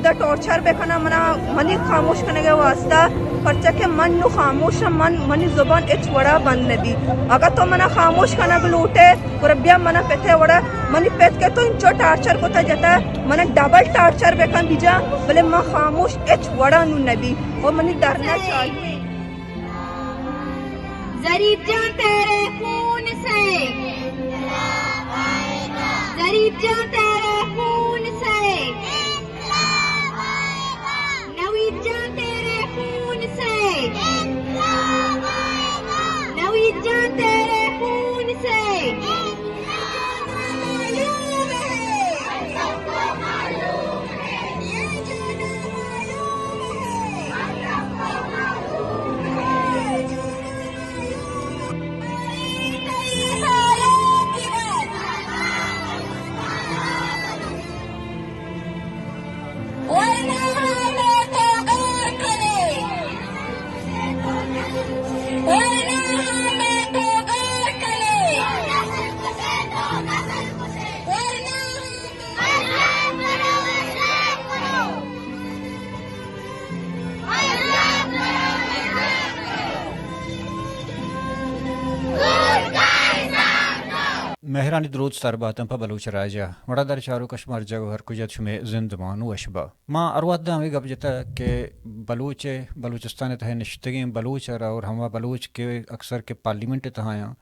دا ٹارچر بکناں منا، منی خاموش کنگ ءِ واسطہ، پرچا کہ من نوں خاموش آں، من، منی زبان ہچ وڑا بند نہ بی۔ اگاں تو منا خاموش کنگ لوٹ ئے، گڑا بیا منا پت ءِ وڑا، منی پت کہ تو انچو ٹارچر کتا جتا، منا ڈبل ٹارچر بکن بجا، بلے من خاموش ہچ وڑا نوں نہ بی، اور منی دھرنا چالو ایں۔ ظریف جان تیرے خون سے، ظریف جان تیرے خون سے، نوید جان تیرے خون سے، نوید جان تیرے خون سے۔ مہرانی دروت سر باتن پہ بلوچ راج ءَ۔ مڑادار چاروک، شما ہر جاگہ ءُ ہر کجا ات، شمے زندمان ءُ وش با۔ ما ہر وھد ءَ ہمے گپ جتگ کہ بلوچ ءَ، بلوچستان ءِ تہ ءَ نشتگیں بلوچ ءَ را اور ہما بلوچ کہ اکثر کہ پارلیمنٹ ءِ تہ ءَ آں،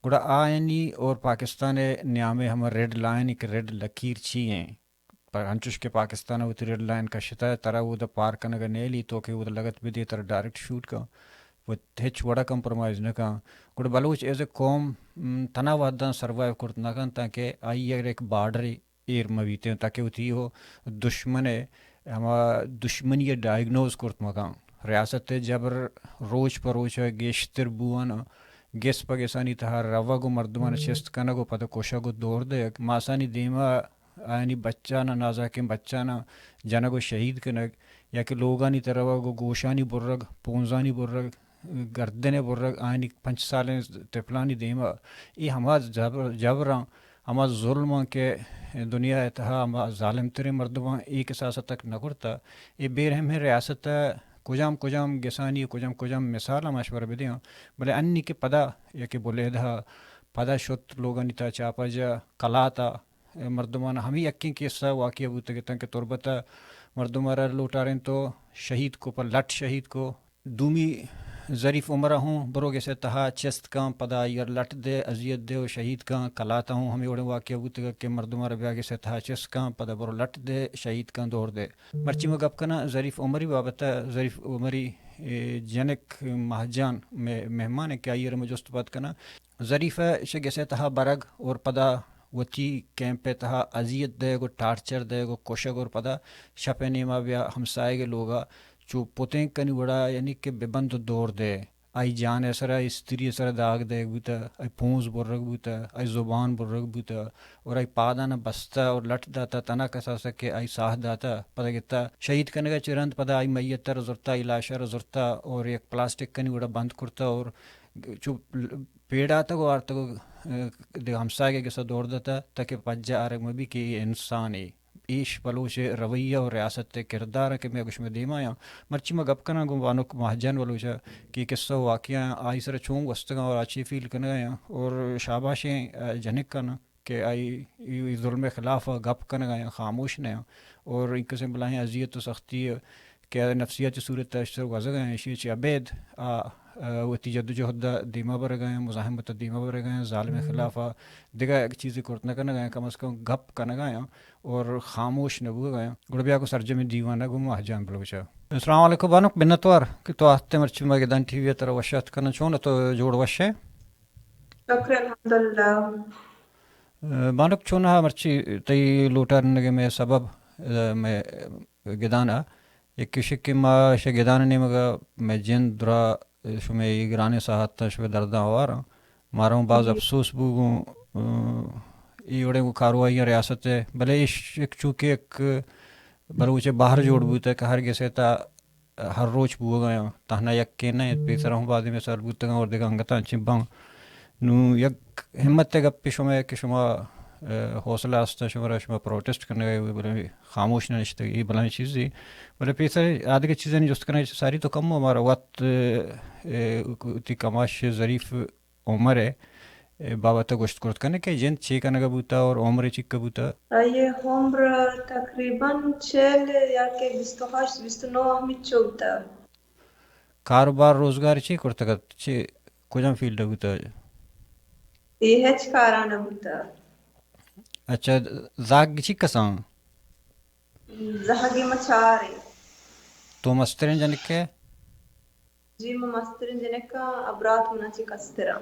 گڑا آیانی اور پاکستان ءِ نیام ءَ ہما ریڈ لائن کہ ریڈ لکیر چی ایں؟ پر انچوش کہ پاکستان ءَ وتی ریڈ لائن کشتہ، ترا اودا پار کنگ ءَ نیلی، تو کہ اودا لگت بدے ترا ڈائریکٹ شوٹ کن، و ہچ وڑا کمپرومائز نہ کن۔ گڑا بلوچ ایز اے قوم، م، تنا وھداں سروائیو کرت نہ کنت تانکہ آئی ءَ یک بارڈرے ایر مہ بیتیں، تاکہ وتی او دشمن ءِ ہما دشمنی ءَ ڈائگنوز کرت مہ کن۔ ریاست ءِ جبر روچ پہ روچ ءَ گیشتر بوان، گس پہ گسانی تہا روگ ءُ مردمان ءَ چست کنگ ءُ پدا کشگ ءُ دور دئیگ، ماسانی دیما آیانی بچاناں، نازاکیں بچاناں جنگ ءُ شہید کنگ، یا کہ لوگانی تہ روگ ءُ گوشانی برگ، پونزانی برگ، گردن ءِ برگ، آیانی پنچ سالیں طفلانی دیما، اے ہما جبر، جبراں، ہما ظلماں کہ دنیا ءِ تہا ہما ظالم تریں مردماں اے کساس ءَ تک نہ کرتہ۔ اے بے رحمیں ریاست ءَ کجام کجام گسانی، کجام کجام مثالاں ما شمارا بدیاں، بلے انی کہ پدا یکے بلیدہ پدا شت لوگانی تہا چاپا جا کلات ءَ مردمان ہمے یکیں کیس ءَ واقعہ بوتگ اتاں کہ تربت ءَ مردم ءَ را لوٹارینت ءُ شہید کو، پہ لٹ شہید کو۔ دومی ظریف عمر ءَ ہوں برو گس ءِ تہا چست کن، پدا آئی ءَ لٹ دے، اذیت دے ءُ شہید کن۔ کلات ءَ ہوں ہمے وڑیں واقعہ بوتگ کہ مردم ءَ را بیا گس ءِ تہا چست کن، پدا برو لٹ دے، شہید کن، دور دے۔ مرچی ما گپ کناں ظریف عمری بابت ءَ، ظریف عمری، اے، جنک ماہجان مئے مہمان ایں کہ آئی ءَ را ما جست پد کناں۔ ظریف ءَ چہ گس ءِ تہا برگ اور پدا وتی کیمپ ءِ تہا اذیت دئیگ ءُ ٹارچر دئیگ ءُ کشگ اور پدا شپ ءِ نیما بیا ہمساہگ ءِ لوگا چو پتینک کنی وڑا، یعنی کہ بہ بند ءُ دور دئے۔ آئی جان ءِ سرا، آئی استری ءِ سرا داگ دئیگ بوتہ، آئی پونز برگ بوتہ، آئی زبان برگ بوتہ اور آئی پادانا بستہ اور لٹ داتہ، تنا کساسا کہ آئی ساہ داتہ، پدا گتہ شہید کنگا چہ رند پدا آئی میت ءَ را زرتہ، آئی لاش ءَ را زرتہ اور یک پلاسٹک کنی وڑا بند کرتہ اور چو پیڑاتگ ءُ آرتگ ءُ، ءَ، دگہ ہمساہگ ءِ گس ءَ دور داتہ تاکہ پجہ آرگ مہ بی کہ اے انسانے۔ ایش بلوچ ءِ رویہ ءُ ریاست ءِ کردار کہ مئے گوش مئے دیما یاں۔ مرچی ما گپ کناں گوں بانک ماہجان بلوچ ءَ کہ قصہ ءُ واقعہ آئی سرا چون گوستگاں اور آ چی فیل کنگا یاں اور شاباشیں، ءَ، جنک کناں کہ آئی ای ظلم ءِ خلاف ءَ گپ کنگا یاں، خاموش نہ یاں اور انکسیں بلاہیں اذیت ءُ سختی کہ نفسیاتی صورت ءَ اشتر گوزگ ءَ ایں، ایشی چہ ابید آ، آ، وتی جدوجہد ءَ دیما برگ ءَ ایں، مزاحمت ءَ دیما برگ ءَ ایں، ظالم ءِ خلاف ءَ دگہ یک چیزے کرت نہ کنگ ءَ ایں، کم از کم گپ کنگ ءَ ایں اور خاموش نہ بوگ ءَ ایں۔ گڑا بیا گوں سرجمیں دیوان ءَ گوں ماہجان بلوچ ءَ۔ السلام علیکم بانک، منتوار کہ تو آتکے مرچی مئے گدان ٹی وی ءَ ترا وش آتک کناں، چون ئے تو، جوڑ وش ئے؟ شکر الحمدللہ۔ بانک چوناہا مرچی تئی لوٹارینگ ءِ مئے سبب، ءَ، مئے گدان ءَ، یک ایش کہ ما شہ گدان ءِ نیمگ ءَ مئے جند درا شمئے اے گرانیں ساہتاں شمئے درداں ہوار آں۔ مارا اوں باز افسوس بو گوں، ءَ، اے وڑیں گوں کاروائیاں ریاست ءِ، بلے ایش یک چونکہ یک بلوچ ءِ بہر جوڑ بوتہ کہ ہر گس ءِ تہا ہر روچ بوگ ءَ آں، تہنا یکے نہ انت، پیسرا ہوں بازیں مثال بوتگ آں اور دگہ انگت انچیں باں۔ نوں یک ہمت ءِ گپے شمئے کہ شما ء، حوصلہ است شمارا، شما پروٹیسٹ کنگ ء بلے خاموش نہ نشتگ، اے بلائیں چیزے۔ بلے پیسر آدگہ چیزانی جست کنگ، ساری تو کم، مارا وت، ء، ء، تئی کماش ظریف عمر ء بابت ء گوشت کرت کنے کہ جند چے کنگ ء بوتا اور عمر چیک بوتا؟ آئی ء عمر تقریباً چہل یا کہ بیست و ہشت، بیست و نو ہمچو بوتا۔ کاروبار روزگار چی کرتگ ات؟ چی کجام فیلڈ ء بوتگ؟ اے ہچ کارا نہ بوتگ۔ اچھا، زاگ چی کساں؟ زاگی ما چار ایں۔ تو مستریں جنک ئے؟ جی، ما مستریں جنک آں، ء برات منا چی کستر آں۔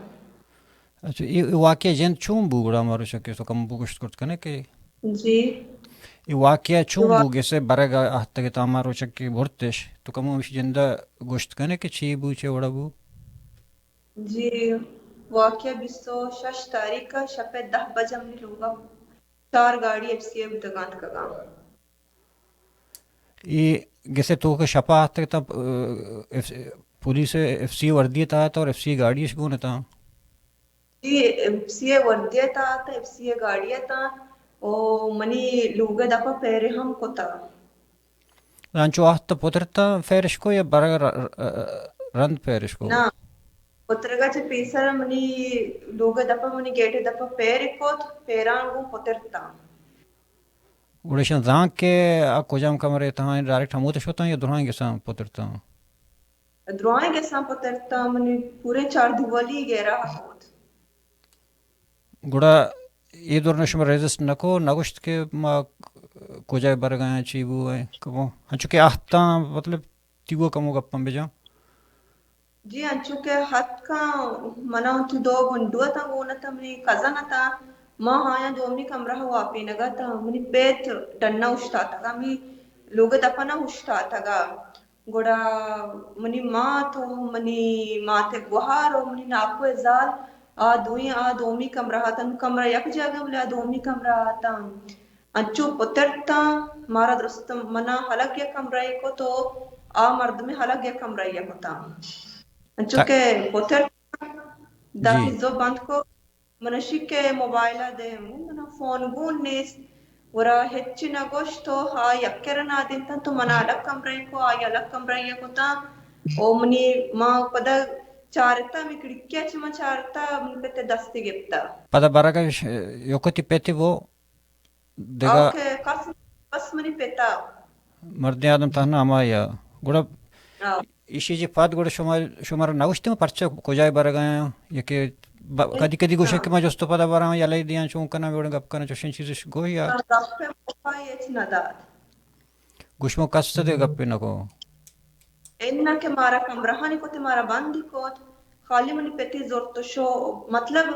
اچھا، اے، اے واقعہ جند چون بو گڑا مروچا کہ تو کم بگوشت کرت کنے کہ جی۔ اے واقعہ چون وا- بو گسے برگ ء آہتگ ات ہما روچا کہ برتش، تو کمو ہمش جند ء گوشت کنے کہ چی بو، چے وڑا بو؟ جی، واقعہ بیست و شش تاریخ ء شپ ء دہ بجہ منی لوگ ء چار گاڑی ایف سی ء بوتگاں اتکگاں۔ اے گسے تو کہ شپ ء آہتگ ات، ء، ایف-، پولیس ایف سی وردی ء تہا ات اور ایف سی گاڑی اش گون اتاں؟ جی، ایف سی ء وردی ء تہا ات، ایف سی ء گاڑی ء تہا، او منی لوگ ء دپ ء پیر ہم کتا۔ انچو آہت پترتاں پیرش کو یا برگ ر-، ر-، رند پیرش کو؟ نہ، پترگا چہ پیسر منی لوگ ء دپ ء منی گیٹ ء دپ ء پیر کت، پیران گوں پترتاں۔ گڑا ایشاں زانت کہ آ کجام کمرے تہا انت، ڈائریکٹ ہمودا شتاں یا درائیں گساں پترتاں؟ درائیں گساں پترتاں، منی پوریں چار دیوالی گیرا کت۔ گڑا اے دوران شما ریزسٹ نہ کو، نہ گوشت کہ ما کجا برگ ء آں، چی بو ایں؟ کمو انچو کہ آہتاں، مطلب، تیوہ کمو گپاں بجاں۔ جی، انچو کہ ہتکاں، منا وتی دو گونڈو اتاں گون اتاں، منی کزن اتاں، ما آیاں دومی کمرہ ء واپینگ ء اتاں۔ منی پت ڈنا اوشتاتگ ء، منی لوگ ء دپ ء نہ اوشتاتگ ء۔ گڑا منی مات و منی مات ء گوہار و منی ناکو ء زال، آ دوئیں آ دومی کمرہ ء اتاں۔ کمرہ یک جاگہ، بلے آ دومی کمرہ ء اتاں۔ انچو پترتاں، مارا درست منا الگ یک کمرہ ء کت و آ مردم الگ یک کمرہ ء کتاں۔ انچو تا- کہ پترتاں، جی۔ دروازہ بند کو، من اشی کہ موبائل ء دیم، من فون گون نیست، گڑا ہچی نہ گوشت و آ یک کرا نادینتاں تو منا الگ کمرہ ء کو، آئی الگ کمرہ ء کتاں۔ او منی ما پدا چارتا، ہمے کھڑکی ء چہ ما چارتا، من پت ء دستی گپتا۔ پدا برگ ء ش-، یوکتی پتی بو؟ دگہ آ کہ کس، بس منی پتا۔ مردیں آدم تہنا ہمائی ء۔ گڑا آ۔ ایشی چہ پد گڑا شما، شمارا نہ گوشتگ پرچہ کجا برگ ء آں؟ یا کہ ب-، کدی کدی گوشاں کہ ما جست و پدا براں، یلہ دیاں، چون کناں، وڑیں گپ کناں، چوشیں چیزش گوش یا؟ گپ ء موقع ہچ نہ دات۔ گوش ما کس دے گپے نہ کو۔ اناں کہ مارا کمرہانی کت، مارا بندی کت، خالی منی پتی زرت و شو، مطلب،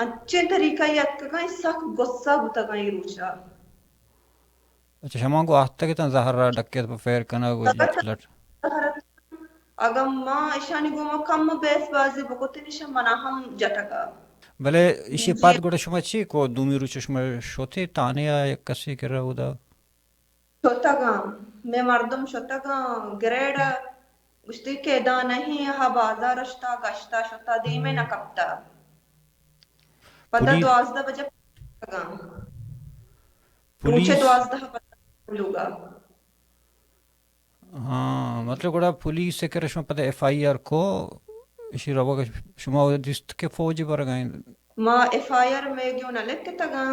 انچیں طریقہ ء اتکگاں، سک غصہ بوتگاں اے روچا۔ اچھا، شما گوں آہتگ اتاں زہر ء ڈکیت پہ پیر کنگ و لٹ لٹ۔ اگاں ما اشانی گوما کم بیس بازی بکتیں، ایشاں منا ہم جتگ۔ بلے ایشی جی۔ پد گڑا شما چی کو؟ دومی روچ شما شوتے تانے ء یک کسی کرا اودا؟ شتگاں، مئے مردم شتگاں گریڈ ء، گوشتی کہ ادا نہیں، ہا بازار ء شتا، گشتا شتا، دیمے نہ کپتا۔ پدا پولیس؟ دوازدہ بجہ شتگاں۔ پولیس؟ روچے دوازدہ بجہ لوگا۔ ہاں، مطلب گڑا پولیس ء کرا شما پدا ایف آئی آر کو، اشی روگ ء شما دیست کہ فوج برگ ء انت؟ ما ایف آئی آر مئے گوں نہ لکھتگاں،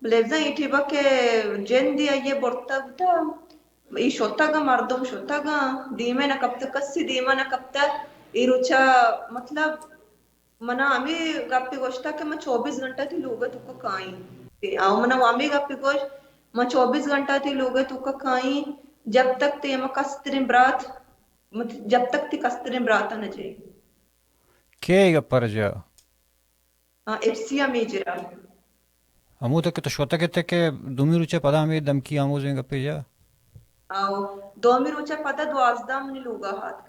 بلے بزاں اے ٹیبا کہ جندے آئی ء برتگ بوتگ، اے شتگ ء مردم شتگ ء، دیمے نہ کپتگ، کسی دیما نہ کپتگ۔ اے روچا مطلب منا ہمے گپے گوشتگ کہ من چوبیس گھنٹہ تئی لوگ ء توکا کائیں۔ آ منا ہمے گپے گوشت، من چوبیس گھنٹہ تئی لوگ ء توکا کائیں، جب تک تئی ہما کستریں برات، مت-، جب تک تئی کستریں برات ء نہ جئے۔ کئے اے گپ ء رجا؟ آ، ایف سی ء میجر ء۔ ہمود ء کہ تو شتگ ات کہ دومی روچ ء پدا ہمے دمکی آموزیں گپے جا؟ آؤ، دومی روچ ء پدا دوازدہ منی لوگ ء آتک۔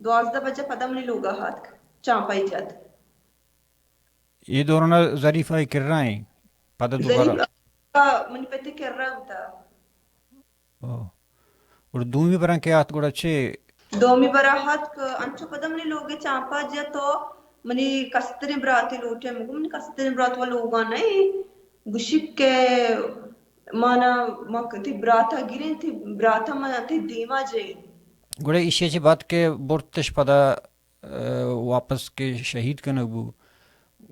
دوازدہ بجہ پدا منی لوگ ء آتک۔ چانپائی جت۔ اے دوران ء ظریف ء کرا ایں؟ پدا دوبارہ؟ ظریف ء منی پت ء کرا بوتا۔ او۔ گڑا دومی براں کہ آت گڑا چے؟ دومی برا آتک انچو پدا منی لوگ ء چانپا جت و منی کستریں براتے لوٹے، من گو منی کستریں برات و لوگا نئے، گوشی کہ مانا ما تئی براتا گریں، تئی براتا ما تئی دیما جئیں۔ گڑا ایشی چہ بعد کہ برتش پدا، اه، واپس کہ شہید کنگ بو،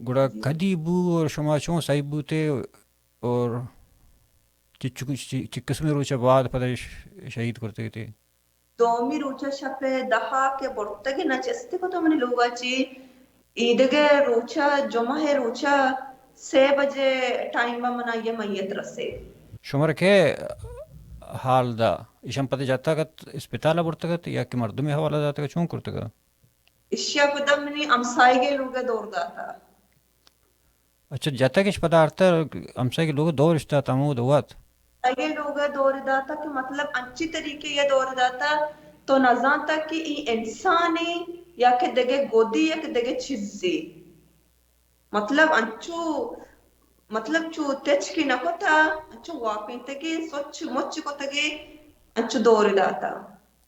گڑا جی۔ کدی بو اور شما چون سہی بوتے اور چہ، چہ، چہ، چہ قسمیں روچ بعد پدا ش-، شہید کرتے تے؟ دومی روچا شپ ء دہ ء کہ برتگ ء نچست کتو منی لوگ ء چی، ایدگہ روچا، جمعہ ء روچا سے بجے ٹائم ء من آئی ء میت رسے۔ شمارا کئے حال دا؟ ایشان پد جتگ ات، اسپتال ء برتگ ات یا کہ مردمے حوالہ داتگ ات، چون کرتگ ات؟ اشیا پدا منی ہمسائیگے لوگ ء دور داتا۔ اچھا، جتگ اش پدا آرتہ ہمسائیگے لوگ ء دور اش داتا ہمود وت؟ ہمسائیگے لوگ ء دور داتا کہ مطلب انچی طریقے ء دور داتا تو نزانتا کہ ای انسانے یا کہ دگہ گودی یا کہ دگہ چیزے۔ مطلب انچو، مطلب چو تچکی نہ کتا، انچو واپینتگے، سچ مچ کتگے، انچو دور داتا۔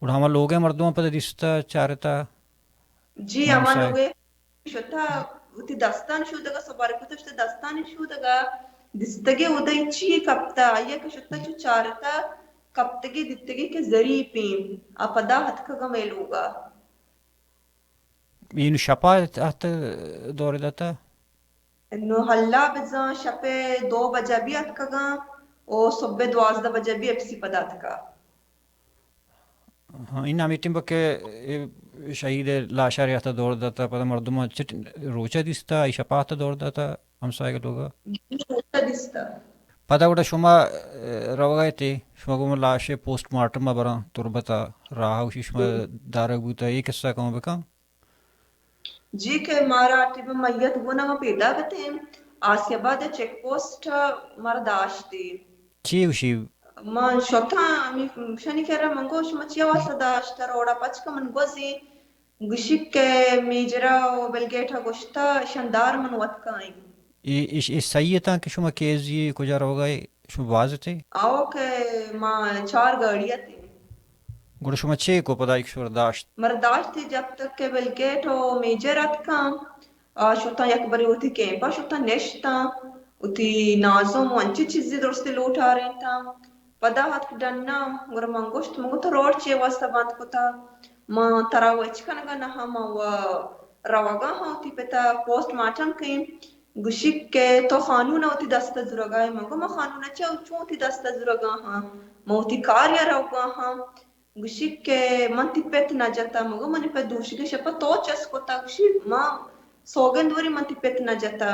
گڑا ہما لوگ ء مردم پدا دیستا، چارتا؟ جی، ہما ہمسائے۔ لوگ ء شتا، وتی دستان شودگا، سبارگ کتا شتا دستان شودگا، دیستگے اودائی چی کپتا، آئی ء کہ شتا چو چارتا، کپتگے دیتگے کہ زریپیں، آ پدا اتکگا مئے لوگا۔ اینو شپا ات دور داتا؟ نو ہلا بزاں شپ ء دو بجہ بی اتکگاں او صبح دوازدہ بجہ بی ایف سی پدا اتکا۔ ہاں، این ہمے ٹیم کہ اے شہید ء لاشا ریاست ء دور داتا، پدا مردم چٹ روچہ دیستا، ای شپا ات دور داتا ہمسایگ لوگا؟ روچہ دیستا۔ پدا گڑا شما، اه، روگا تے، شما گوما لاش پوسٹ مارٹم ء براں تربت ء راہ، گوشی شما دارگ بوتا، اے قصہ کم بکن؟ جی کہ مارا ٹیب میت گونا ما پیدا بتیں، آسیاباد چیک پوسٹ مارا داشتی۔ چی گوشی؟ ما شتاں، ہمے شنی کرا من گو شما چیا واسطہ داشت، روڈا پچ کہ من گوزی، گوشی کہ میجرا و بلگیٹا گوشتا، شندار من وت کائیں۔ اے، اش، اے سہی اتاں کہ شما کیزی کجا روگا اے؟ شما باز اتے؟ آؤ کہ ما چار گاڑی اتے۔ گڑا شما چے کو پدا ایک شور داشت؟ مر داشت جب تک کہ بلگیٹ و میجر اتکاں، آ شتاں یک بری وتی کیمپا شتاں نشتاں، وتی نازم و انچی چیزی درستی لوٹارینتاں۔ پدا اتک ڈنا، گڑا من گوشت، من گو تو روڈ چے واسطہ بند کتا؟ من ترا و ہچ کنگا نہ ہاں، من و روگا ہاں وتی پتا پوسٹ مارٹم کئیں۔ گوشی کہ تو قانون ء وتی دست ء زرگا ئے؟ من گو من قانون ء چہ چون وتی دست ء زرگا ہاں؟ من وتی کار ء روگا ہاں۔ گوشی کہ من تی پت نہ جتا۔ من گو منی پت دوشیگیں شپ ء تو چست کتا؟ گوشی من سوگند وری من تی پت نہ جتا۔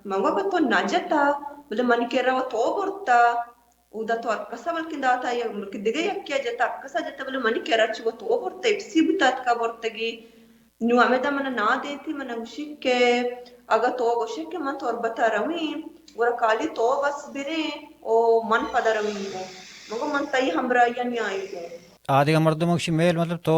من گو اگاں تو نہ جتا، بلے منی کرا و تو برتا۔ اودا تو ہر کسا بلکن داتا یا بلکن دگہ یکیا جتا، ہر کسا جتا، بلے منی کرا چہ و تو برتا، ایف سی بوتا اتکا برتگی۔ نوں ہمدا من نادینتی، من گوشی کہ اگاں تو گوشے کہ من تربت ء رویں، گڑا کالی تو بس بریں او من پدا رویں گوں۔ من گو من تئی ہمراہی ء نیائیں گوں۔ آ دگہ مردم گوشی میل مطلب تو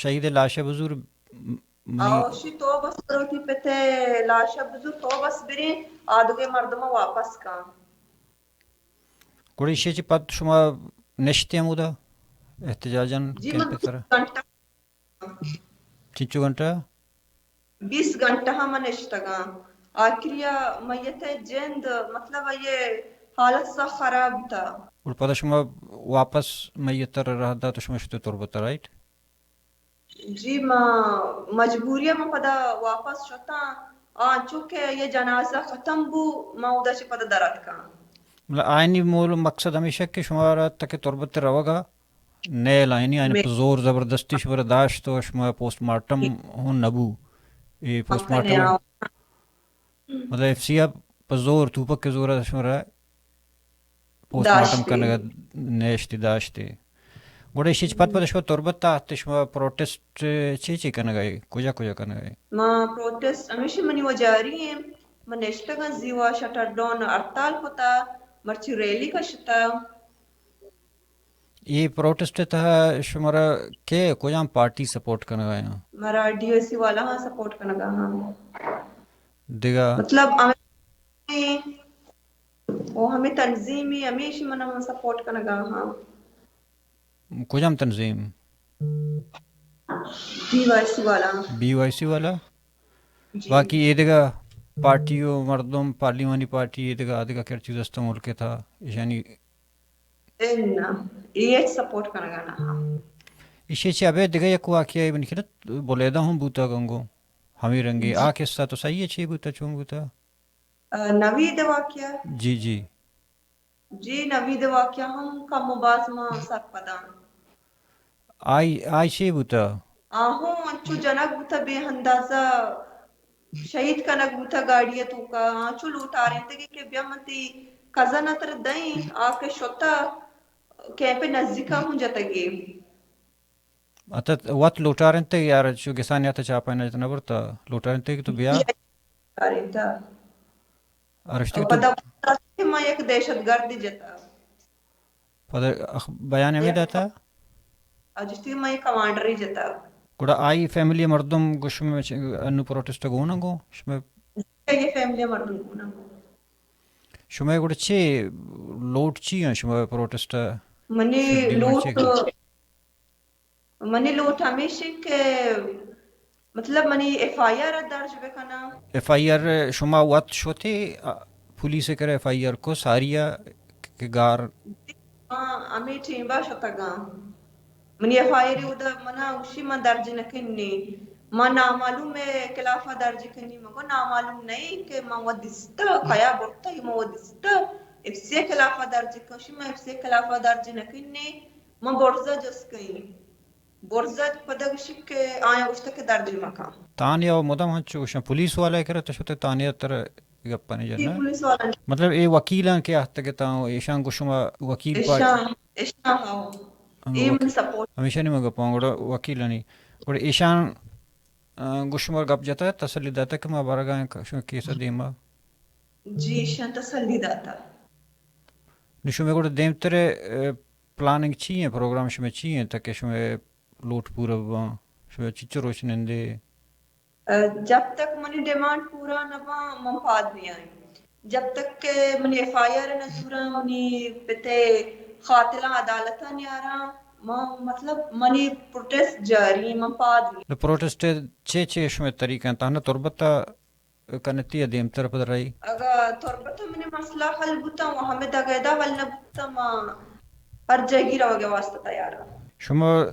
شہید ء لاش ء بزور، م-، منی آ گوشی تو بس برو تی پت ء لاش ء بزور، تو بس بریں، آ دگہ مردم ء واپس کن۔ گڑا ایشی چہ پد شما نشتے ہمودا احتجاجاً جی، کیمپ من ء سرا؟ گھنٹہ چنچو گھنٹہ؟ بیست گھنٹہ ہم نشتگاں۔ آخری ء میت ء جند، مطلب، آئی ء حالت سخت خراب بوتا۔ گڑا پدا شما واپس میت ء را رہ دات و شما شتے تربت ء، رائٹ؟ جی، ما مجبوری ء ما پدا واپس شتاں۔ آ، چونکہ آئی ء جنازہ ختم بو، ما اودا چہ پدا در اتکاں۔ مطلب، آئینی مول و مقصد ہمیشہ کہ شمارا تک تربت ء روگا نیل آئینی، آئین پہ زور زبردستی شمارا داشت و شما پوسٹ مارٹم ہوں نبو۔ اے پوسٹ مارٹم، مطلب، ایف سی ء پہ زور، توپک ء زور ء شمارا پوسٹ مارٹم کنگ ء نیشتی داشتی۔ گڑا ایشی چہ پد پد شما تربت ء آتے، شما پروٹسٹ چی چی کنگ ء ئے؟ کجا کجا کنگ ء ئے؟ ما پروٹسٹ ہمیشہ منی و جاری ایں۔ من نشتگاں زیوا شٹر ڈاؤن ہڑتال کتا، مرچی ریلی کشتا۔ اے پروٹسٹ ء تہا شمارا کئے کجام پارٹی سپورٹ کنگ ء آیاں؟ مارا ڈی او سی والا ہاں سپورٹ کنگ ء ہاں۔ دگہ؟ مطلب، ہمے، او ہمے تنظیم ء ہمیش من ہم سپورٹ کنگ ء ہاں۔ کجام تنظیم؟ بی وائی سی والا۔ بی وائی سی والا؟ جی۔ باقی اے دگہ؟ پارٹی و مردم، پارلیمانی پارٹی، دگہ دگہ کر چیز است ملک تھا ایشانی؟ اے نہ، اے ہچ سپورٹ کنگا نہ ہاں۔ ایشی چی ابے دگہ یک واقعہ بن کھنت، بلیدہ ہم بوتا گنگو ہمیں رنگے۔ آ قصہ تو صحیح ہے، چی بوتا، چون بوتا؟ نوید واقعہ؟ جی جی۔ جی، نوید واقعہ ہم کم و باز ما سرپداں۔ آئی آئی چی بوتا؟ آہوں انچو جنگ بوتا، بے اندازہ شہید کنگ بوتا گاڑی توکا۔ آنچو لوٹارینتگی کہ بیا من تی کزن تر دئیں، آ کہ شتا کیمپ نزدیکا ہوں جتگی۔ اتت وت لوٹارینتگ یار، چو گسانی ات چاپا نہ جت نہ برتا، لوٹارینتگ تو بیا۔ لوٹارینتا۔ ارشتی تو پدا کہ ما یک دہشت گردی جتا۔ پدا اخ-، بیان ہمیں داتا؟ اجشتی ما یک کمانڈری جتا۔ گڑا آئی فیملی مردم گوش میں چ-، انو پروٹیسٹ گونا گو، شمے؟ یہ فیملی مردم گونا گو۔ شمے گڑا چی لوٹ چی ہیں شمے پروٹیسٹ؟ منی لوٹ، منی لوٹ ہمیش انت کہ مطلب منی ایف آئی آر درج بکناں۔ ایف آئی آر شما وت شتے، آ، پولیس کرا ایف آئی آر کو ساریا کہ گار؟ ہاں، ہمیں ٹیمبا شتگاں۔ منی ایف آئی آر اودا منا اوشی من درج نکنی۔ من نامعلوم خلافا درج کنی، مگو نامعلوم نہیں کہ من و دستا، کیا برتا، من و دستا۔ ایف سی خلافا درج کن، شما ایف سی خلافا درج نکنی۔ من برزا جس کئیں۔ برزا پدا گوشی کہ آیا گوشتا کہ درج مکن۔ تانیا و مدام ہنچو گوشن، پولیس والا کرا تو شتے تانیا تر گپانی جی، جنا؟ پولیس والا۔ مطلب اے وکیلاں کہ آتگ تاں، ایشان گو شما وکیل پاٹ؟ ایشان، ایشان ہاو۔ اے من سپورٹ۔ ہمیشہ نہیں من گپاں، گڑا وکیلانی۔ گڑا ایشان، آ، گو شما گپ جتا، تسلی داتا کہ ما برگا ہیں، شما کیسا دیما؟ جی، ایشان تسلی داتا۔ نو شما گڑا دیمتر، آ، پلاننگ چی ہیں؟ پروگرام شمے چی ہیں تاکہ شمے لوٹ پورا بباں؟ شمے چچو روچ نندے؟ جب تک منی ڈیمانڈ پورا نہ باں، من پاد نیاں۔ جب تک کہ منی ایف آئی آر نہ زوراں، منی پتے قاتلاں عدالتا نیاراں، من، مطلب، منی پروٹیسٹ جاری، من پاد نیاں۔ نو پروٹیسٹ چے چے شمے طریقہ ہیں؟ تہنا تربتا کنتی یا دیمتر پد رئی؟ اگاں تربت ء منی مسئلہ حل بوتاں و ہمے دگہ ادا حل نہ بوتاں، ما ہر جاگی روگ ء واسطہ تیار آں۔ شما، ء،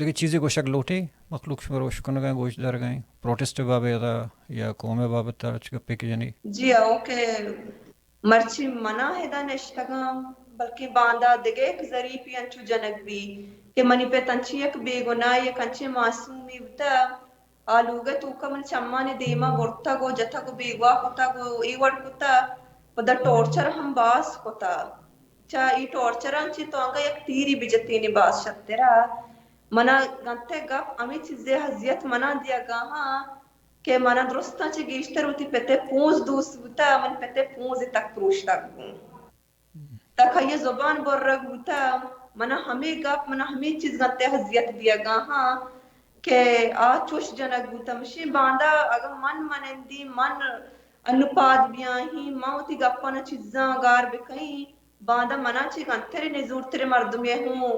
دگہ چیزے گوشگ لوٹے؟ مخلوق شما روش کنگ ء گوش دارگ ء پروٹیسٹ ء بابت ء یا قوم ء بابت ء چ گپے کہ جنی؟ جی ہاں، اوکے۔ مرچی منا ادا نشتگاں، بلکیں باندا دگہ یک ظریفے انچو جنگ بی کہ منی پت انچیں یک بے گناہے، یک انچیں معصومے بوتہ، آ لوگ ء توکا من چمانی دیما برتگ و جتگ و بیگواہ کتگ و اے وڑ کتہ، پدا ٹارچر ہم باز کتہ۔ چہ اے ٹارچراں چہ تو انگا یک تیرے بجتینے باز شترا۔ منا گنتہ گپ ہمے چیزے اذیت منا دیگا ہاں کہ منا درستاں چہ گیشتر وتی پت ء پونز دوست بوتہ، من پت ء پونز ء تک پروشتگ گوں۔ تک آئی ء زبان برگ بوتہ، منا ہمے گپ، منا ہمے چیز گنتہ اذیت دیگا ہاں کہ آ چوش جنگ بوتہ۔ مشیں باندا اگاں من منندی، من انو پاد بیاہیں، من وتی گپانا چیزاں گار بکئیں، باندا منا چہ گنتریں نزورتریں مردمے ہوں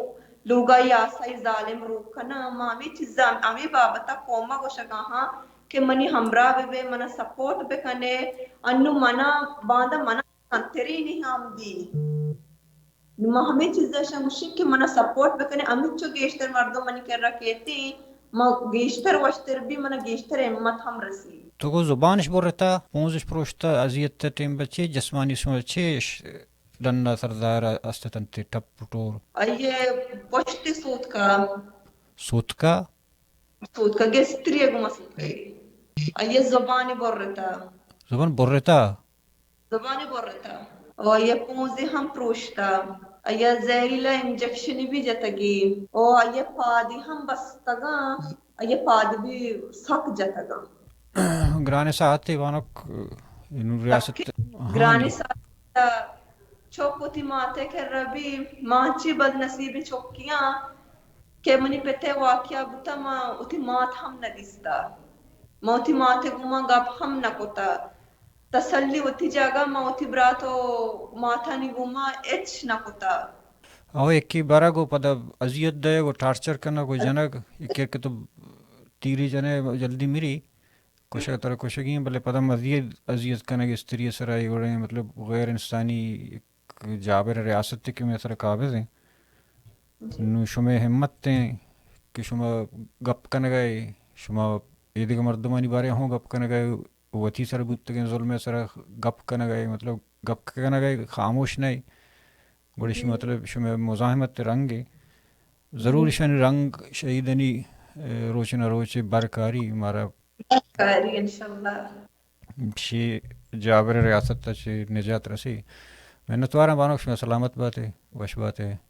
لوگا ای آسائی ظالم روک کناں۔ ما ہمے چیزاں، ہمے بابتا قوما گوشگا ہاں کہ منی ہمراہ ببے، منا سپورٹ بکنے، انو منا باندا منا کمترینی ہم دی۔ نو ما ہمے چیزا شاں گوشیں کہ منا سپورٹ بکنے، ہمینچو گیشتر مردم منی کرا کیتیں، ما گیشتر وشتر بی، منا گیشتر ہمت ہم رسی۔ تو گو زبانش برتا، پونزش پروشتا، اذیت ٹیم بچے، جسمانی سو چے ڈنا سردار استتنت ٹپ ٹور؟ آئیے پشت سوتکا۔ سوتکا؟ سوتکا، گستری گوما سوتکا۔ آئیے زبانی برتا۔ زبان برتا؟ زبانی برتا۔ او آئی ء پونزے ہم پروشتا۔ آئی ء زہریلا انجکشنی بھی جتگی۔ او آئی ء پادی ہم بستگاں۔ آئی ء پاد بھی سک جتگاں۔ گرانیں ساعتے بانک، انو ریاست، ہاں گرانیں جی۔ ساعت چک وتی مات ء کرا بھی، ما چی بد نصیبیں چکیاں کہ منی پت ء واقعہ بوتا، ما وتی مات ہم نہ دیستا۔ ما وتی مات ء گوما گپ ہم نہ کتا۔ تسلی وتی جاگہ ما وتی برات و ماتانی گوما ہچ نہ کتا۔ او یکی برگ و پدا اذیت دئیگ و ٹارچر کنگ و جنگ، یکی کہ تو تیری جنے جلدی مری، کشگ ترا کشگی ایں، بلے پدا مزید اذیت کنگ استری سرا اے وڑیں، مطلب، غیر انسانی یک جابر ریاست کہ مئے سرا قابض ایں۔ نوں شمئے ہمت ایں کہ شما گپ کنگ ءَ اے، شما ایدگہ مردمانی بارے ہوں گپ کنگ ءَ اے، وتی سر بوتگیں ظلم ءِ سرا گپ کنگ ءَ اے، مطلب، گپ کنگ ءَ اے، خاموش نہ اے، گڑا شی مطلب شمئے مزاحمت رنگ اے۔ ضرور ایشانی رنگ شہیدانی، اے، روچ نہ روچ برکاری مارا کاری انشاءاللہ۔ شی جابر ریاست ءَ چہ نجات رسی۔ منتواراں بانک، شما سلامت باتے، وش باتے۔